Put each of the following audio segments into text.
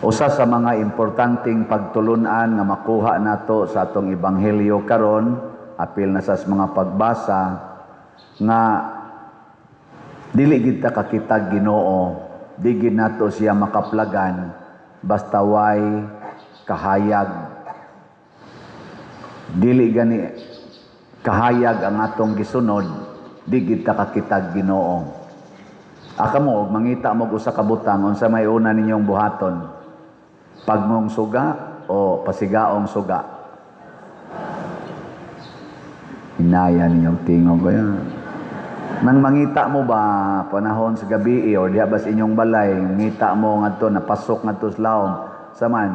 Usa sa mga importanteng pagtulunan nga makuha nato sa atong ebanghelyo karon, apil na sa mga pagbasa, nga dili gid ta kakitag Ginoo, di gid nato siya makaplagan basta way kahayag. Dili gani kahayag ang atong gisunod, di gid ta kakitag Ginoo. Aka mo og mangita mo og usa ka butang, unsa may una ninyong buhaton? Pagmong suga o pasigaong suga? Hinaya ninyong tingog ko yan. Nang mangita mo ba panahon sa gabi or diha ba sa inyong balay, ngita mo ngadto, napasok ngadto sa lawom, saman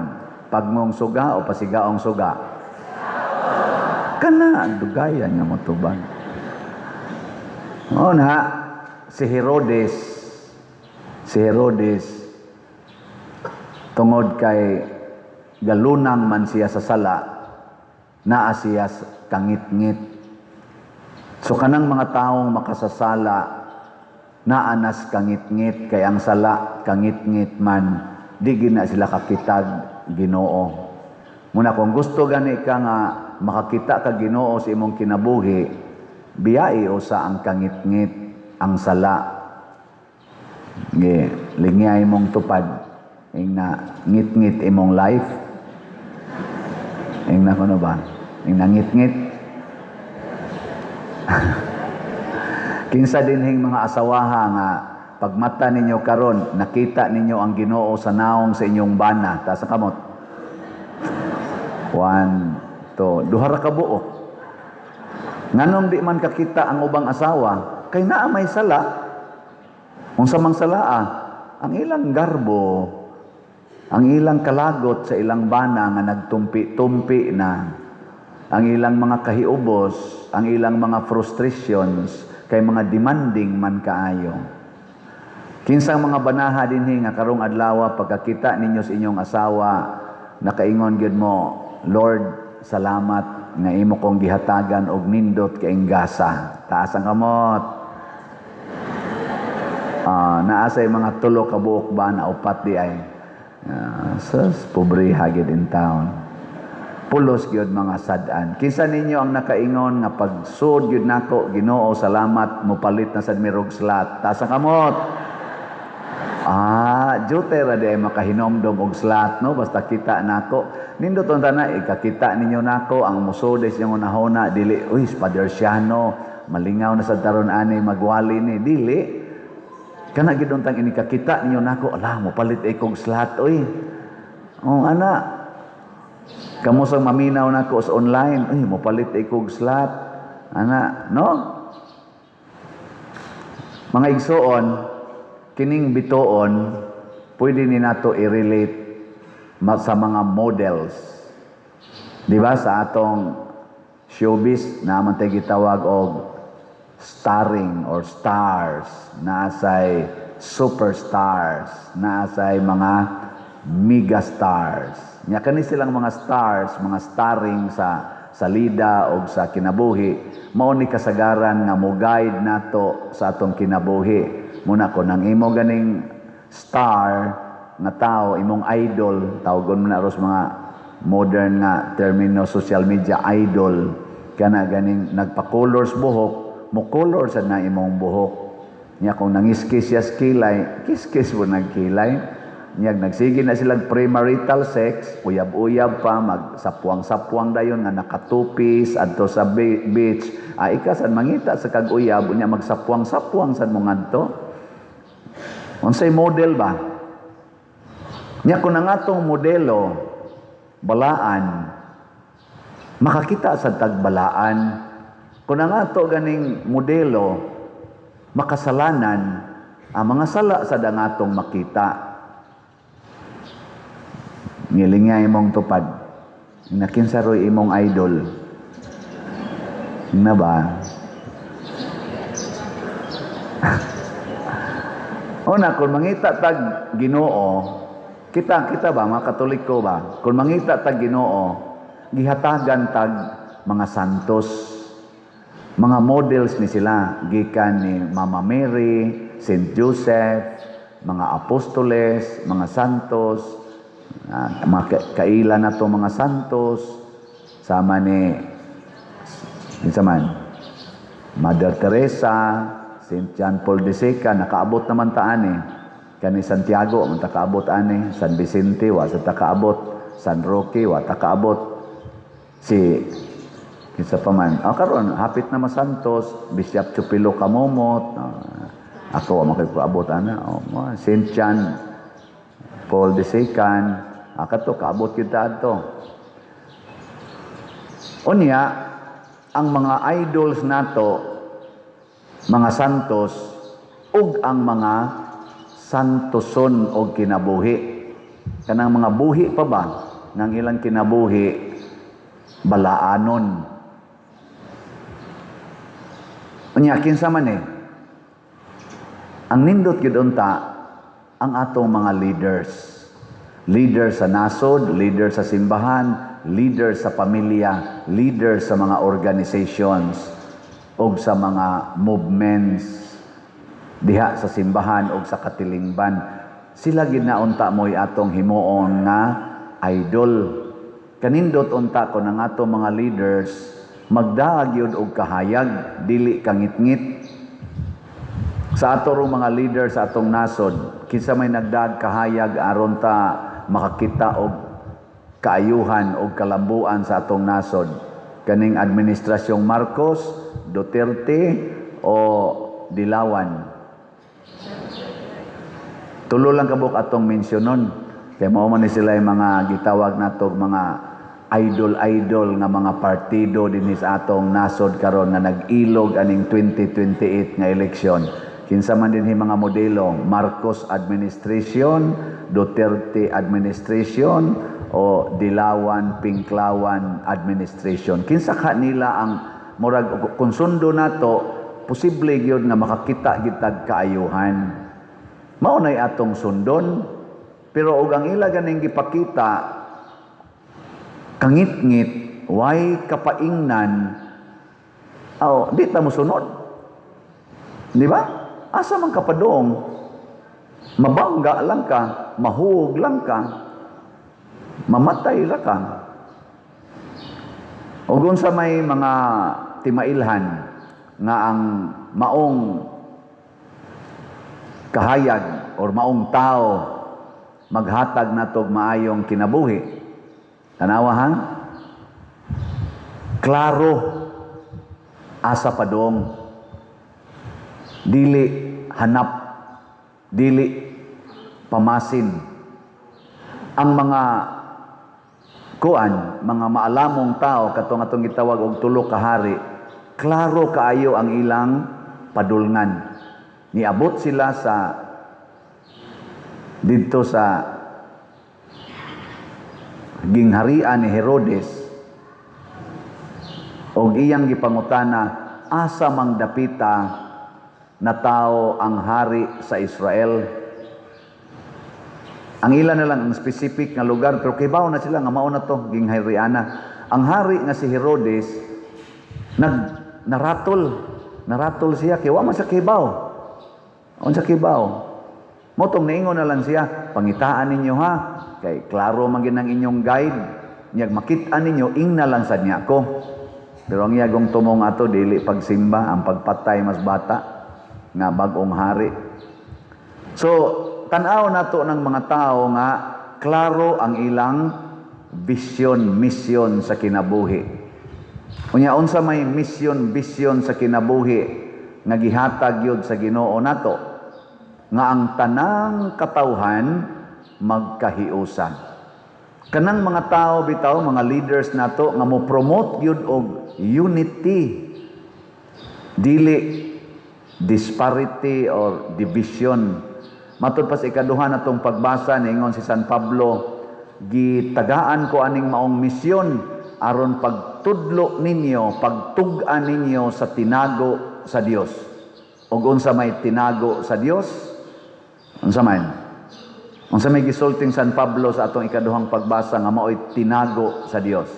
pagmong suga o pasigaong suga? Kana dugayan nga motubag. Oo na, si Herodes, tungod kay galunang man siya sa sala, naa siya sa kangitngit. So kanang mga taong makasasala, naa nas kangitngit, kay ang sala kangitngit man, di gid na sila kakitag Ginoo. Muna kung gusto gani ka nga makakita ka Ginoo sa imong kinabuhi, biyai usa ang kangitngit, ang sala. Nge, lingyay mong tupad ing na ngit-ngit imong life. Ing na kuno ba? Ing na ngit-ngit. Kinsa dinhing mga asawaha nga pagmata ninyo karon nakita ninyo ang Ginoo sa naong sa inyong bana, taas ang kamot. 1, 2, duha ra ka buok. Nganong di man kakita ang ubang asawa? Kay naa may sala. Unsa mang salaa? Ang ilang garbo, ang ilang kalagot sa ilang bana nga nagtumpi-tumpi na, ang ilang mga kahiubos, ang ilang mga frustrations, kay mga demanding man kaayo. Kinsang mga banaha dinhi nga karong adlaw pagkakita ninyo sa inyong asawa, nakaingon gyud mo, "Lord, salamat nga imo kong gihatagan og nindot kaayong gasa"? Taas ang kamot. Naa say mga tulo ka buok ba na upat di ay. Sus, pobre gyud in town. Pulos gyud mga sad-an. Kinsa ninyo ang nakaingon nga pagsud gyud nako, "Ginoo, salamat, mopalit na sad mi og slot"? Taas ang kamot. Jute ra di ay makahinomdom og slot, no? Basta kita nako. Nindot unta na ikakita ninyo nako ang musod sa inyong hunahuna dili, "Uy, Father Siano, malingaw na sa taron ani magwali ni." Dili. Kana gid untang inikakita ninyo nako, "Ala, mopalit ay kog slot, uy." Oh, ana. Kamo sang maminaw nako sa online, "Uy, mopalit ay kog slot." Ana, no? Mga igsuon, kining bituon pwede ni nato i-relate sa mga models. Di ba sa atong showbiz naman tayo gitawag og starring or stars, naasay superstars, naasay mga megastars. Nya kani silang mga stars, mga starring sa lida o sa kinabuhi, mao ni kasagaran nga mo guide nato sa atong kinabuhi. Muna ko nang imo ganing star nga tao, imong idol, tawgon mo na ros mga modern nga termino social media, idol, kana ganing nagpa-colors buhok, mo color sad na imong buhok. Nya kung nangiskis siya sa kilay, kiskis mo nagkilay. Nya nagsige na silang premarital sex, uyab-uyab pa, magsapwang-sapwang dayon nga nakatupis adto sa beach. Ah, ika sad mangita sa kag-uyab, unya magsapwang-sapwang sad mo ngadto. Unsay model ba? Nya kung ang atong modelo balaan, makakita sa tagbalaan. Kung ang ato ganing modelo makasalanan, ang mga sala sa ang atong makita. Ngilingay imong tupad. Nakinsa ro'y imong idol? Na ba? Una, kung mangita tag Ginoo, kita kita ba mga Katoliko ba? Kung mangita tag Ginoo, gihatagan tag mga santos. Mga models ni sila gikan ni Mama Mary, Saint Joseph, mga apostoles, mga santos. Mga kaila na to mga santos, sama ni kinsa man, Mother Teresa, St. John Paul II, nakaabot naman ta ani. Kani Santiago, man ta kaabot ani. San Vicente, wa sa ta kaabot. San Roque, wa ta kaabot. Si kinsa pa man. Oh, karon hapit na masantos, Bishop Chupilo Camomot. Ako wa man kay kaabot ana. Oh, St. John Paul II, kato kaabot kita adto. Unya, ang mga idols nato, mga santos, ug ang mga santoson og kinabuhi. Kanang mga buhi pa ba ng ilang kinabuhi balaanon. Unya, kinsa man eh? Ang nindot gyud unta ang atong mga leaders. Leader sa nasod, leader sa simbahan, leader sa pamilya, leader sa mga organizations og sa mga movements diha sa simbahan og sa katilingban. Sila gid na unta mo'y atong himuon nga idol. Kanindot unta kon ang atong mga leaders magdaag gyud og kahayag, dili kangitngit. Sa ato rong mga leader sa atong nasod, kinsa may nagdaag kahayag aron ta makakita og kaayuhan og kalambuan sa atong nasod? Kaning administrasyong Marcos, Duterte o Dilawan? Tulo lang kabuk atong mensyonon. Kay mao man ni sila yung mga gitawag nato mga idol-idol nga mga partido dinhi sa atong nasod karon nga nag-ilog aning 2028 nga eleksyon. Kinsa man dinhi mga modelo, Marcos administration, Duterte administration o Dilawan Pinklawan administration? Kinsa ka nila ang murag kung sundo nato, posible gyud nga makakita gitag kaayuhan? Mao nay atong sundon. Pero og ang ila ganing gipakita kangitngit, way kapaingnan, aw, di ta mosunod. Di ba? Asa man kapadong, mabangga lang ka, mahuog lang ka, mamatay ra ka. O kung sa may mga timailhan nga ang maong kahayag or maong tao maghatag natog maayong kinabuhi. Tanawa ha? Klaro asa padong, dili hanap, dili pamasin. Ang mga kuan, mga maalamong tao, katong atong gitawag og tulo ka hari, klaro kaayo ang ilang padulngan. Niabot sila sa didto sa gingharian ni Herodes og iyang gipangutana, "Asa mang dapita na tao ang hari sa Israel?" Ang ila na lang ang specific nga lugar, pero kibaw na sila nga mao na to ginghariana. Ang hari nga si Herodes nag naratol, naratol siya kay wa man sa kibaw. Unsa kibaw? Motong niingon na lang siya, "Pangitaan ninyo ha, kay klaro man gid ang inyong guide. Nyag makit-an ninyo, ingna lang sad niya ko." Pero ang iyagong tumong ato, dili pagsimba, ang pagpatay mas bata nga bag-ong hari. So, tan-aw nato ng mga tao nga klaro ang ilang vision, mission sa kinabuhi. Unya, unsa may mission, vision sa kinabuhi nga gihatag yun sa Ginoo nato? Nga ang tanang katawhan magkahiusa. Kanang mga tao bitaw, mga leaders nato nga mo promote gyud og unity, dili disparity or division. Matud pa sa ikaduha natong pagbasa, niingon si San Pablo, "Gitagaan ko aning maong misyon aron pagtudlo ninyo, pagtug-an ninyo sa tinago sa Dios." Ug unsa may tinago sa Dios? Unsa man? Unsa may gisulting San Pablo sa atong ikaduhang pagbasa nga maoy tinago sa Dios?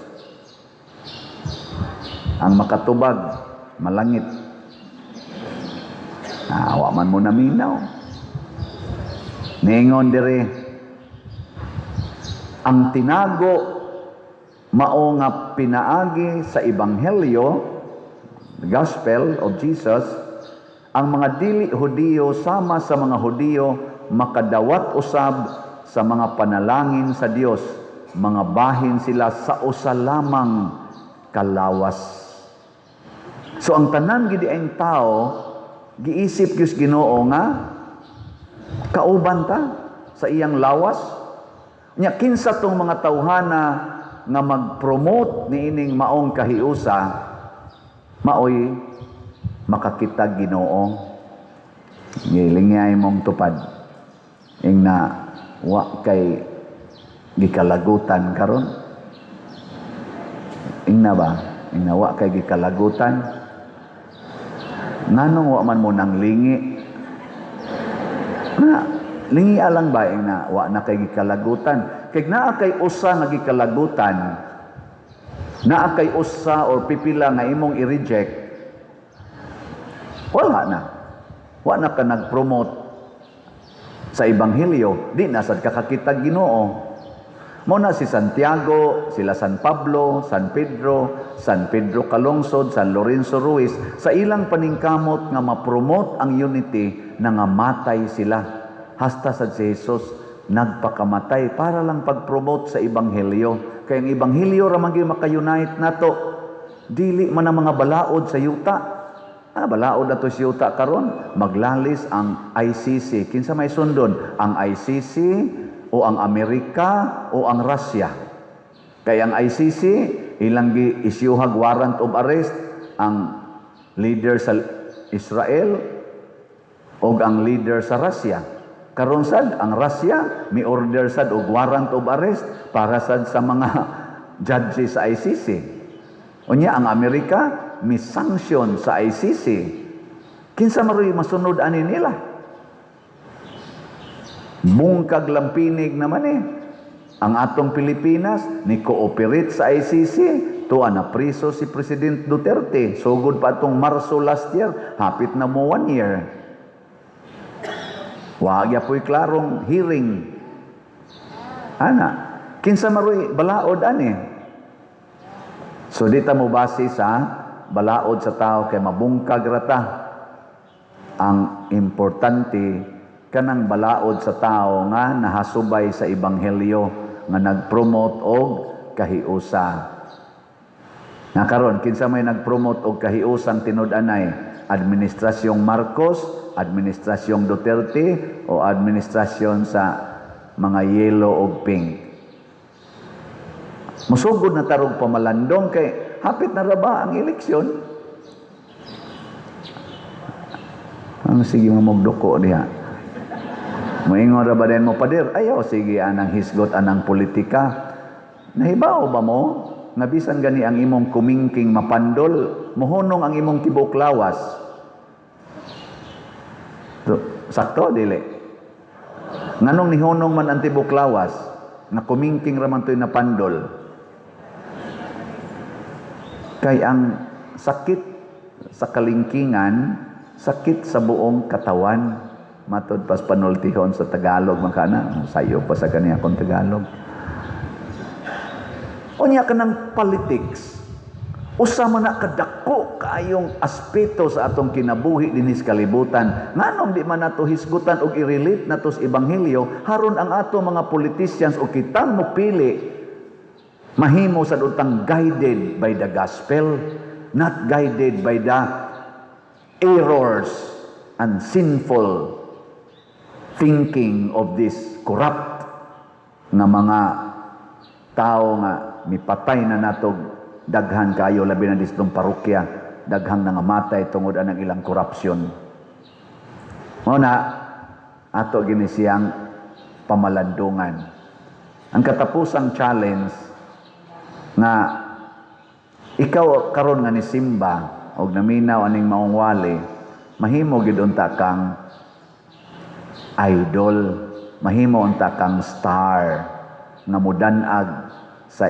Ang makatubag malangit. Ah, wa man mo naminaw. Niingon diri, Ang tinago mao nga pinaagi sa ebanghelyo, the gospel of Jesus, ang mga dili Hudiyo sama sa mga Hudiyo makadawat usab sa mga panalangin sa Dios, mga bahin sila sa usa lamang kalawas. So ang tanan gidi ang tao giisip gyud Ginoo nga kauban ta sa iyang lawas. Nya kinsa tong mga tawhana nga mag-promote niining maong kahiusa, maoy makakita Ginoo. Gilingay mong tupad. Ingna wa kay gikalagutan karon. Ingna ba? Ingna wa kay gikalagutan. Nganong wa man mo nang lingi? Na, lingi alang ba ingna wa na kay gikalagutan? Kay naa kay usa nga gikalagutan, naa kay usa or pipila nga imong i-reject, wala na. Wa na ka nag-promote sa ebanghelyo, di na sad ka kakita Ginoo. Mo na si Santiago, sila San Pablo, San Pedro, San Pedro Calungsod, San Lorenzo Ruiz, sa ilang paningkamot nga ma-promote ang unity, nangamatay sila. Hasta sa si Jesus nagpakamatay para lang pag-promote sa ebanghelyo. Kay ang ebanghelyo ra man gyud maka-unite nato. Dili man ang mga balaod sa yuta. Ah, balaod na to sa yuta karon, maglalis ang ICC. Kinsa may sundon? Ang ICC o ang Amerika o ang Russia? Kay ang ICC, ilang gi isyuhag warrant of arrest ang leader sa Israel o ang leader sa Russia. Karon sad ang Russia mi order sad og warrant of arrest para sad sa mga judges sa ICC. Unya ang Amerika mi sanction sa ICC. Kinsa maroy masunod ani nila? Bungkag lampinig naman eh. Ang atong Pilipinas ni cooperate sa ICC, tuwa na priso si President Duterte. Sugod pa atong Marso last year, hapit na mo one year. Wa po'y klarong hearing. Ana, kinsa maroy balaod ani? So di ta mo base sa balaod sa tao kay mabungkag rata. Ang importante, kanang balaod sa tao nga nahasubay sa ebanghelyo nga nag-promote og kahiusa. Nga karon, kinsa may nag-promote og kahiusang tinud-anay? Administrasyong Marcos, administrasyong Duterte o administrasyon sa mga yellow og pink? Musugod na tarog pamalandong kay hapit na ra ba ang eleksyon? Ang sige mo magduko diha. Moingon ra ba din mo, "Pader, ayaw sige anang hisgot anang politika"? Nahibaw ba mo nga bisan gani ang imong kumingking mapandol, mohunong ang imong tibuok lawas? So, sakto dili? Nganong nihunong man ang tibuok lawas nga kumingking ra man to'y napandol? Kay ang sakit sa kalingkingan, sakit sa buong katawan. Matod pas panultihon sa Tagalog man kana, sayo pa sa kaniya akong Tagalog. Unya kanang politics, usa man na kadako kaayong aspeto sa atong kinabuhi dinhi sa kalibutan. Nganong di man nato hisgutan og i-relate nato sa ebanghelyo haron ang ato mga politicians o kitang mopili mahimo sa untang guided by the gospel, not guided by the errors and sinful thinking of this corrupt nga mga tao nga mipatay na natog daghan kayo, labi na distong parokya, daghang nangamatay tungod anang ilang korupsyon. Mao na ato gini siyang pamalandungan. Ang katapusang challenge nga ikaw karon nga ni simba og naminaw aning maong wali, mahimo gid unta kang idol, mahimo unta kang star nga mudanag sa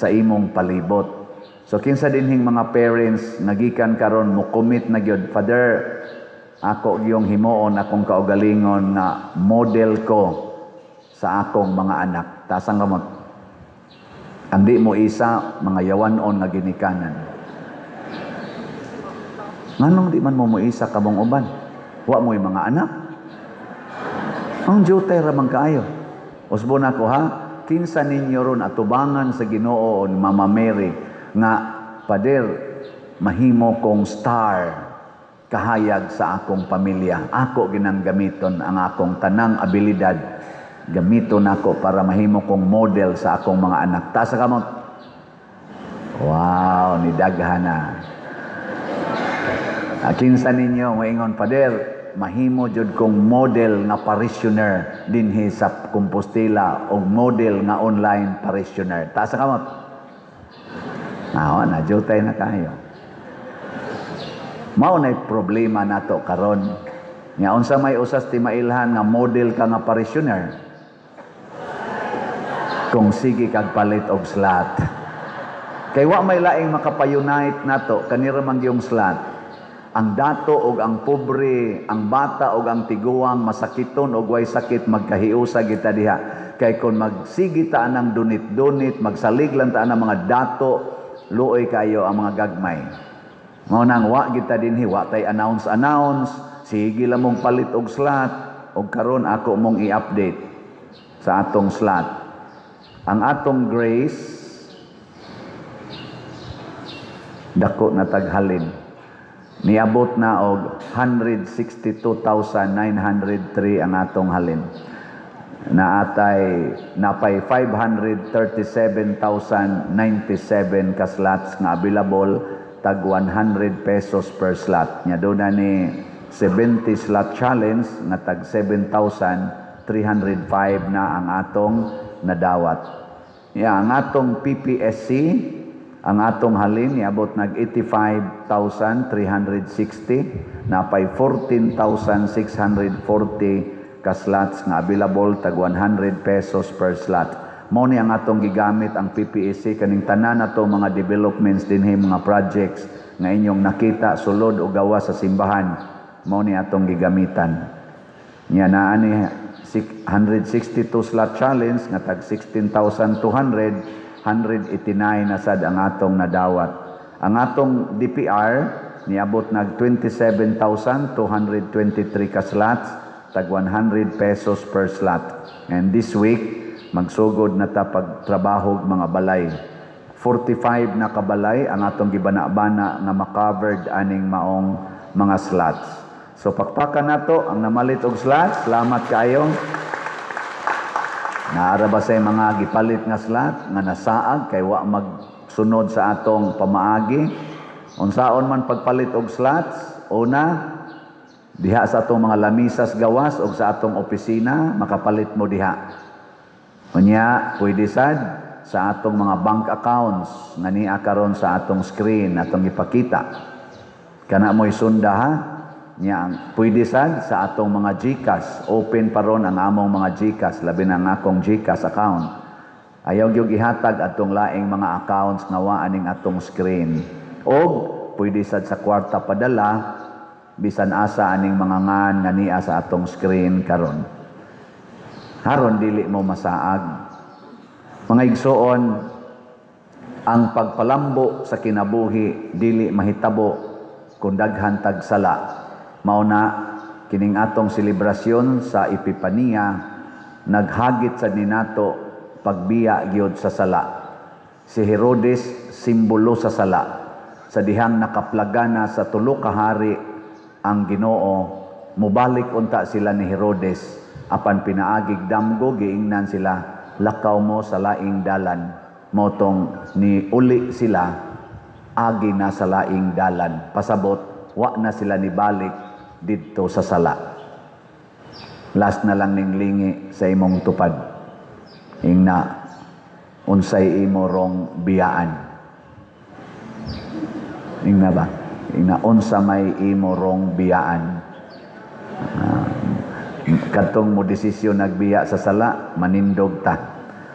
imong palibot. So kinsa dinhing mga parents nagikan karon mo commit na gyud, "Father, ako gyung himuon akong kaugalingon nga model ko sa sa akong mga anak? Taas ang kamot. Ang di mo isa, mga yawanon nga ginikanan. Nganong di man mo moisa kamong uban? Wa mo'y mga anak. Ang jutay ra man kaayo. Usbon ako ha, kinsa ninyo ron atubangan sa Ginoo o ni Mama Mary nga, "Pader, mahimo kong star kahayag sa akong pamilya. Ako ginang gamiton ang akong tanang abilidad. Gamiton ako para mahimo kong model sa akong mga anak." Taas sa kamot. Wow, ni daghana. Ah, kinsa ninyo moingon, "Pader, mahimo jud kong model nga parishioner dinhi sa Compostela o model nga online parishioner"? Taas sa kamot. Ah, na jutay na kayo. Mao na problema nato karon. Nya unsa may usas ti mailhan nga model ka nga parishioner kung sige kag palit og slot? Kay wa may laing makapa-unite nato, kanira man gyung slot. Ang dato og ang pobre, ang bata og ang tiguang, masakiton og way sakit, magkahiusa kita diha. Kay kung magsige ta ng donate-donate, magsalig lang ta ng mga dato, luoy kayo ang mga gagmay. Mao nang wa kita dinhi, wa tay announce announce, sige lang mong palit og slot, og karon ako mong i-update sa atong slot. Ang atong grace dako na taghalin. Niabot na og 162,903 ang atong halin. Naatay napay 537,097 ka slots nga available, tag 100 pesos per slot. Nya doon na ni 70 slot challenge nga tag 7,305 na ang atong nadawat. Ya, ang atong PPSC, ang atong halin niabot nag 85,360, napay 14,640 ka slots nga available, tag 100 pesos per slot. Mao ni ang atong gigamit ang PPSC kaning tanan nato mga developments dinhi, mga projects nga inyong nakita sulod o gawas sa simbahan. Mao ni atong gigamitan. Nya naa ni 162 slot challenge nga tag 16,200, 189 na sad ang atong nadawat. Ang atong DPR niabot nag 27,223 ka slots, tag 100 pesos per slot. And this week magsugod na ta pagtrabaho mga balay. 45 na kabalay ang atong gibana-bana nga ma-covered aning maong mga slots. So pakpakan nato ang namalit og slots. Salamat kaayo. Naara ba say mga gipalit nga slot nga nasaag kay wa magsunod sa atong pamaagi? Unsaon man pagpalit og slots? Una, diha sa atong mga lamisas gawas og sa atong opisina, makapalit mo diha. Unya, pwede sad sa atong mga bank accounts nga niya karon sa atong screen atong ipakita. Kana mo'y sunda ha. Nya, pwede sad sa atong mga GCash. Open pa ron ang among mga GCash, labi na ang akong GCash account. Ayaw gyud ihatag atong laing mga accounts nga wa aning atong screen. Og pwede sad sa kwarta padala bisan asa aning mga ngan nga niya sa atong screen karon. Haron dili mo masaag. Mga igsoon, ang pagpalambo sa kinabuhi dili mahitabo kung daghan tag sala. Mao na kining atong selebrasyon sa Epipania naghagit sa ninato pagbiya gyud sa sala. Si Herodes simbolo sa sala. Sa dihang nakaplagana sa tulo ka hari ang Ginoo, mubalik unta sila ni Herodes apan pinaagig damgo giingnan sila, "Lakaw mo sa laing dalan." Motong ni uli sila, agi na sa laing dalan. Pasabot, wa na sila nibalik didto sa sala. Last na lang ning lingi sa imong tupad. Ingna, unsay imo rong biyaan? Ingna ba? Ingna, unsa may imo rong biyaan? Kadtong mo desisyon nagbiya sa sala, manindog ta.